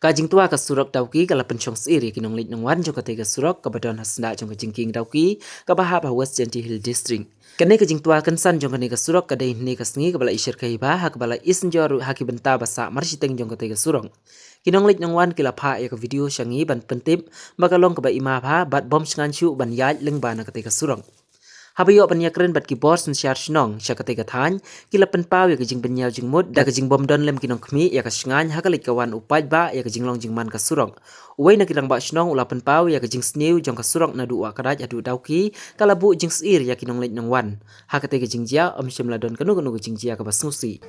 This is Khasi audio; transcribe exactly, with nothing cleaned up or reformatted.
Ka jingtwa ka surok Dawki ka la pynshong sir ïa ki nongleit nongwan jong katei ka surok kaba don ha syndah jong ka jingkieng Dawki kaba hap ha West Jaintia Hills District. Kane ka jingtwa kynsan jong kane ka surok ka dei hynne ka sngi kaba la isher kaiba ha kaba la isynjor ruh ha ki bynta ba sah marshiteng jong katei ka surok. Ki nongleit nongwan ki la phah ïa ka video sha ngi ban pyntip ba ka long kaba ima bha bad bym shngaiñ shuh ban ïaid lyngba na katei ka surok. Haba ïoh ban ïakren bad ki bor synshar shnong sha katei ka thaiñ, ki la pynpaw ïa ka jingbynñiaw jingmut da ka jingbym don lem ki nongkhmih ïa ka shngaiñ ha ka leit ka wan u paidbah ïa ka jinglong jingman ka surok. Uwei na ki rangbah shnong u la pynpaw ïa ka jingsniew jong ka surok naduh Wahkadait haduh Dawki ka la buh jingsir ïa ki nongleit nongwan. Ha katei ka jingjia ym shym la don kano kano ka jingjia kaba sngewsih.